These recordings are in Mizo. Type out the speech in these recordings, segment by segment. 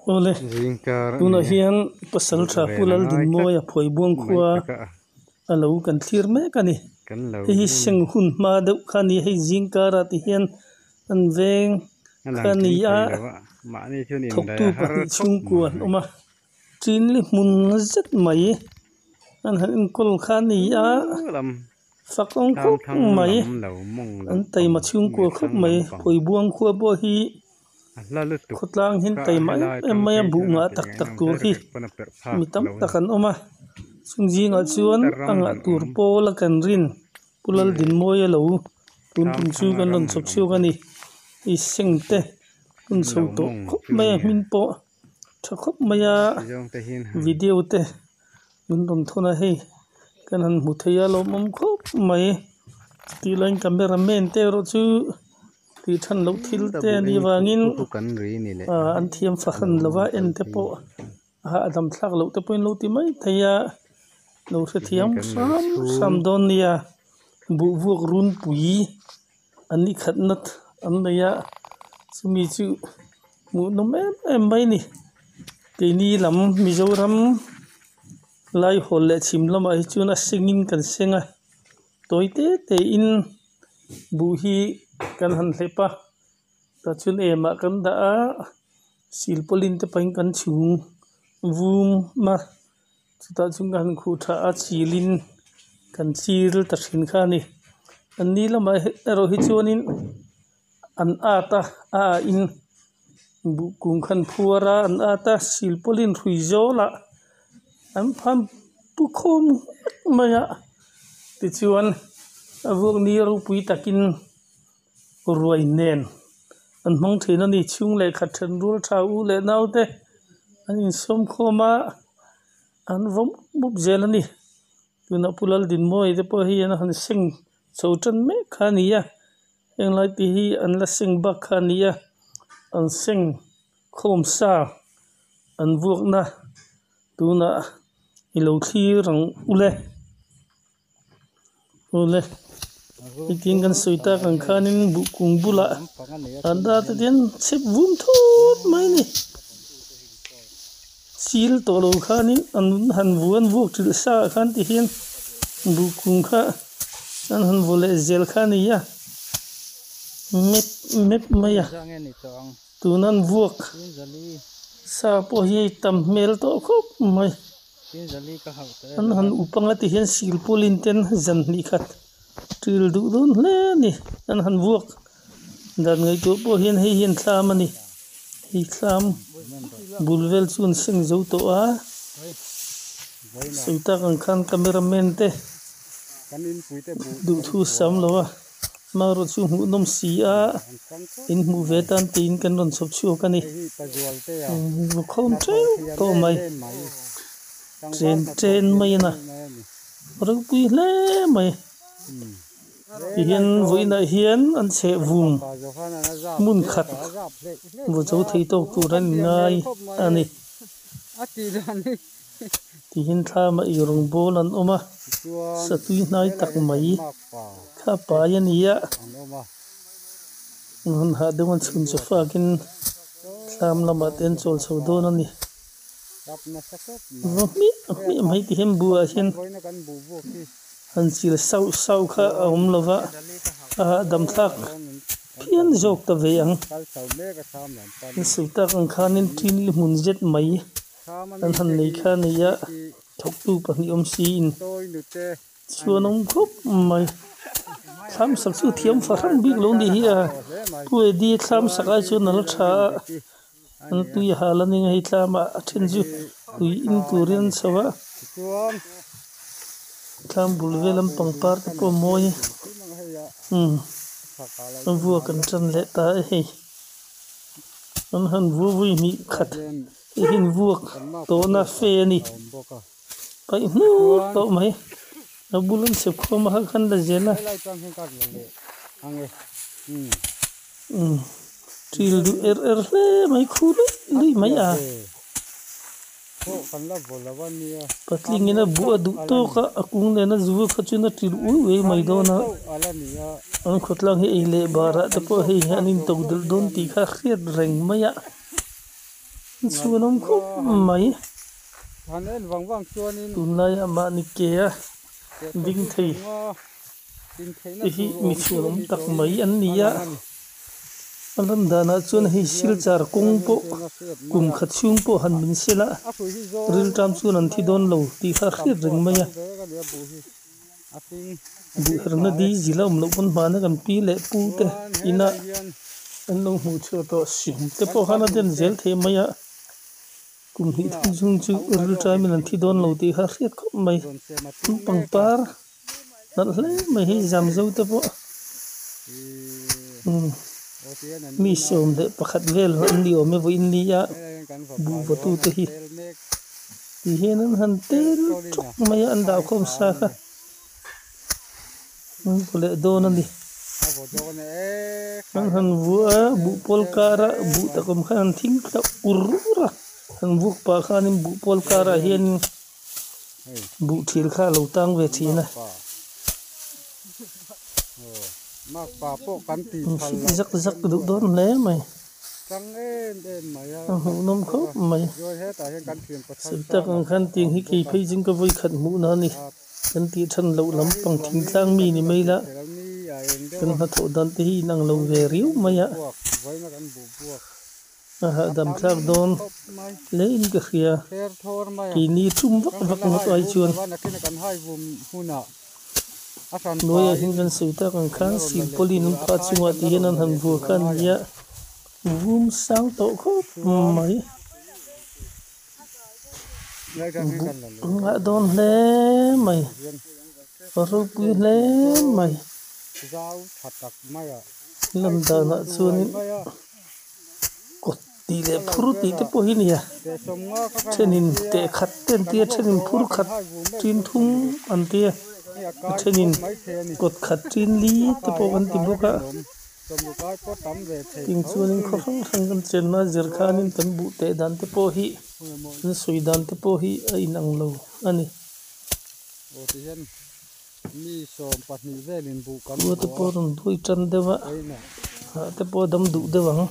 Awle, Zingkar a tunah ni a, hian pasal buh tha ven Pu a ngai tlat Laldinmawia Phuaibuang mai khua tak a. a lo kan thlir mek a ni. Kan lo Hei hi hmun seng hun hma deuh kha a ni a, hei zingkarah ti hian an veng a kha lang a ni kim a, thei lo a, mahni chuan thawktu indaih a har pahnih khawp chhungkua an mai. awm a, tinli hmun zet mai an han enkawl kha a ni a, Chu lam fak awm thlam khawp thlang mai, lam lo mawng lo an pang taima mi chhungkua khawp thlang mai, lampang Phuaibuang khua pawh hi a hla lutuk khawtlang hian kha taima em helai em tang mai a phei buh chuan a ngah ti tak tak ngaihnawm tur hle hi ringawt pawn a perh phak mi tam lo a tak ni. an awm a, chung zingah chuan Chuta a ram ngah han tur awm pawl a kan rin Pu mi Laldinmawia lo tun thlam tum chu thlanga kan ram rawn han chhawp awm chhuak a kha ni, i seng te hun an chho lo tawh mawng khawp chu mai a nia. hmin pawh tha khawp mai a Ti zawng te hian han video te min rawn thawn a hei kan han hmu thei a lawmawm khawp mai chutih laiin camera man te erawh chu tih than loh thil ta te buh a nih eng khuh avangin khu khu kan ri ni leh ah an thiam fahran lova lo en te kal phei pawh a hahdam thlak loh te pawhin lo ti mai thei a lo ti hian hrethiam kan lo hram chhung hram dawn nia buh vuak runpui an ni khatna an nei a chumi chu hmuhnawm em em mai a ni keini lam Mizoram laihawl leh chhim lamah hi chuan a sengin kan seng a tawi te te in buh hi kan han hlep a tah chuan emah kan dah a silpawlin te pahin kan chhung vum a chutah chuan kan han khuh tha a chilin kan chil ta thin kha a ni an ni lamah erawh hi chuanin an at a a ah in buh kung kha an phuar a an at a silpawlin hrui zawl ah an pham pu khawm ngawt mai a tichuan a vuak ni ropui takin ruai nen an hmang thin a ni chhung leh khat then rual tha u leh nau te an insawm khawm a an vawm mup zel a ni tunah Pu Laldinmawia te pawh hian a han seng chho tan mek kha a ni a heng lai te hi an la seng bak kha a ni a an seng khawm sa an vuakna tunah i lo thlir ang ule. Awle hetiang kan sawi tak ang khanin buh kung bulah an dah te hian chhep vum thut mai a ni chil tawh lo khanin an han vu an vuak trilh sa ah khan ti hian buh kung kha an han vaw leh zel kha a ni a mep mep mai a tuna an vuak sa pawh hi hei tam hmel tawh khawp mai. An han up anga ti hian silpawlin ten zan hnih khat ṭil duh dawn hle a ni. An han vuak dan ngaihtuah pawh hian hei hian thlam a ni. Hei thlam bul vel chu an seng zo tawh a, sawi tak ang khan camera man te duhthu sam lo a. Hmanraw chu hmuhnawm si a, in hmuh ve tan tiin kan rawn chhawp chhuak a ni. Lukhawm teuh tawh mai, chen chen mai a na, ropui hle mai. Tihian vawiinah hian an chheh vum hmun khat vaw zo thei tawk tur an inngai a ni. Tihian thlamah ei rawngbawl an awm a, satui hnai tak mai kha pai a ni a, hun hah deuh an chhun chu fakin thlam lamah te an chawl chho dawn a ni. Va hmiah hmiah mai tihian buhah hian han chil sauh sauh kha a awm lo va, a hahdam thlak phian zawk ta ve ang. An sawi tak ang khanin ṭinli hmun zet mai. An han nei kha a nei a, thawktu pahnih awm siin chuan awm khawp mai. Thlam sak chu thiam fahran bik lo nih hi a, Pu Eddie thlam sak ai chuan a la tha a, an tui a hal a ni hei thlamah a then chu tui in turin an chho a, thlam bul vel an pangpar te pawh a mawi a, umm a vuak an tan leh ta e hei. An han vu vui hnih khat hei hi an vuak tawhna fe a ni. Paih hnur tawh mai. A bul an chhep khawm a khan la zel a. Umm ṭil duh er er hle mai khu luih luih mai a. Patlingin a buh a duh tawk a, a kung nena zu kha chuan a ṭil ui ui mai dawn a. An khawtlang hi ei leh barah te pawh hei hi an into delh dawn tih kha a hriat reng mai a. An chhuanawm khawp mai. Tunlaia mahni ke a ding thei te hi mi chhuanawm tak mai an ni a. A lan danah chuan hei silchar kawng pawh kum khat chhung pawh han min sel a, rilṭam chuan an thi dawn lo tih kha a hriat reng mai a. Buhherna di zil a awm loh pawn hmana kan pi leh pu te inah an lo hmuh chhuah tawh siam te pawh khan a den zel thei mai a, kum hnih thum chhung chu rilṭaimin an thi dawn lo tih kha a hriat khawp mai. An pangpar nalh hle mai hi Zamzo te pawh umm mi 11 vel an ni awm e vawiin nia buh vawtu te hi. Ti hian an han tel tawk mai a, an dah khawm sa kha an vaw leh dawn a ni. An han vuah a, buh pawl karah buh tak awm khan an thing tla ur ur a, an vuak pah khanin buh pawl karah hianin buh thil kha a lo tang ve thin a. An zak zak duh dawn hle mai. A hmuhnawm khawp mai. Sawi tak ang khan tiang hi kei phei zing ka vawi khat hmuhna a ni. Kan tih than loh lampang thingtlang mi ni mai la kan hnathawh dan te hi inang lo ve riau mai a. A hahdam thlak dawn hle in ka hria. Keini tum vak vak ngawt ai chuan hnuaiah hian kan sawi tak ang khan silpawlin an phah chungah ti hian an han vur kha a ni a. Vum sang tawh khawp mai. Buh an ngah dawn hle mai. A ropui hle mai. Lam danah chuanin kawt tih leh phur tih te pawh hi a ni a. Thenin teh khat te an ti a, thenin phur khat tin thum an ti a, thenin kawt khat tin li te pawh an ti bawk a. Tin chuanin khaw hrang hrang kan chenna zir khanin kan buh teh dan te pawh hi an sawi dan te pawh hi a inang lo a ni. Khua te pawh a rawn buai tan deuh a, hah te pawh a dam duh deuh ang.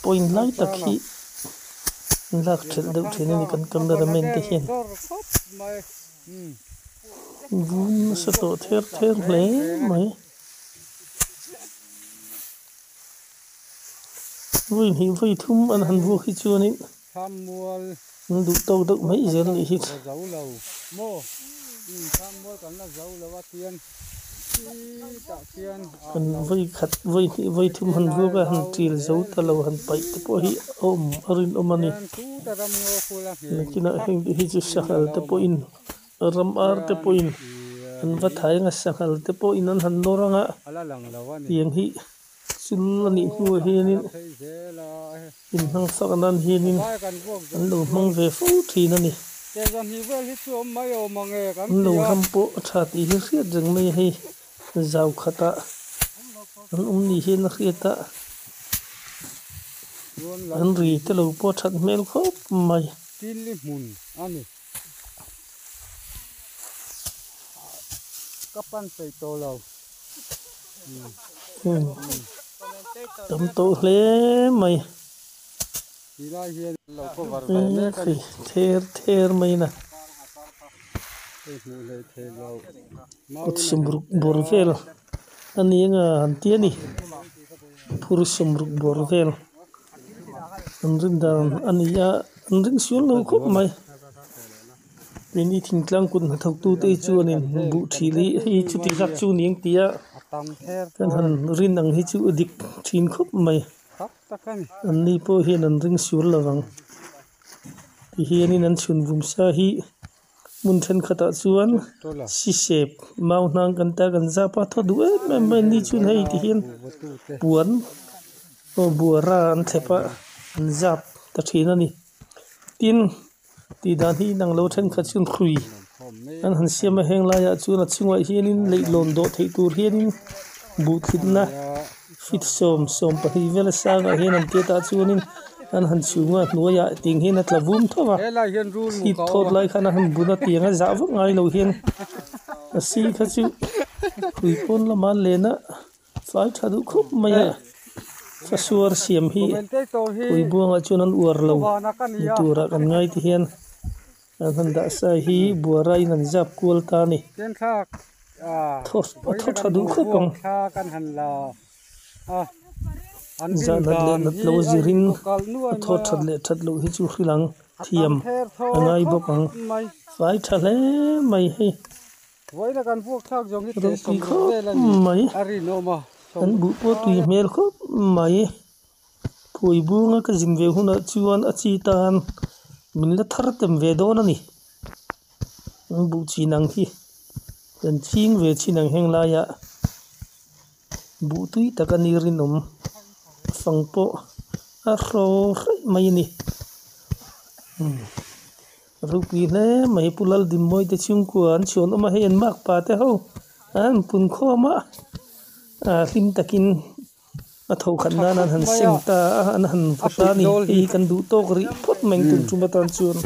Point lai tak hi an lak thelh deuh thin a ni kan cameraman te hian. Vum nasa tawh ther ther hle mai. Vawi hnih vawi thum an han vuak hi chuanin an duh tawk deuh mai zel a nih hi. An vawi khat vawi hnih vawi thum han vuak a han ṭil zo ta lo han paih te pawh hi a awm a rinawm a ni. Nakinah heng te hi chu sanghal te pawhin ram ar te pawhin an va thai anga sanghal te pawhin an han nawr anga tiang hi Chul a nih hnuah hianin inhmang fak nan hianin an lo hmang ve fo thin a ni. An lo ram pawh a tha tih hi hriat reng mai a hei zau khatah an awm ni hian a hriat a, an ri te lo pawh a that hmel khawp mai. Tam tawh hle mai hei ther ther mai na kut sawmruk bawr vel a ni anga an ti a ni phur sawmruk bawr vel an rin dan a ni a an ring sual lo khawp mai. Keini thingtlang kut hnathawk tute hi chuanin buh thil hi hei chuti zat chu ni ang tia kan han rin ang hi chu a dik thin khawp mai. An ni pawh hian an ring sual lo vang. Tihianin an chhun vum sa hi hmun thenkhatah chuan sisep mau hnang kan ta kan zap a thaw duh em em mai an ni chuan hei tihian puan aw buara an thlep a an zap ta thin a ni. Tin. Tih dan hi inang lo thenkhat chuan hrui an han siam a heng laiah chuan a chungah hianin leihlawn dawh theih tur hianin buh thitna feet 10, 12 vel a sangah hian an tia tah chuanin an han chhung a hnuaiah tiang hian a tla vum tho va thlit thawt lai khan a han bun a tiang a zah vak ngai lo hian a si kha chu hrui pawn lama len a. Fai tha duh khawp mai a, fasuar siam hi Puibuangah chuan an uar lo ni turah kan ngai ti hian an han dah sa hi buara in an zap kual ta a ni. Thaw a thaw tha duh khawp ang. Zah nat leh nat lo zirin a thaw that leh that loh hi chu hrilh ang thiam a ngai bawk ang. Fai tha hle mai hei. Ropui khawp mai. An buh pawh tui hmel khawp mai. Phuai bunga ka zin ve hunah chuan a chi tan min la thar tem ve dawn a ni. An buh chin ang hi kan ching ve chin ang heng laiah buh tui tak a ni rinawm fang pawh a hraw hraih mai a ni. Ropui hle mai Pu Laldinmawi te chhungkua an chhuan awm a hei an makpa te ho an pun khawm a ah hlim takin a tho khat nan an han seng ta a an han va ta a ni hei hi kan duh tawk rih phawt mai ang tun tum atan chuan.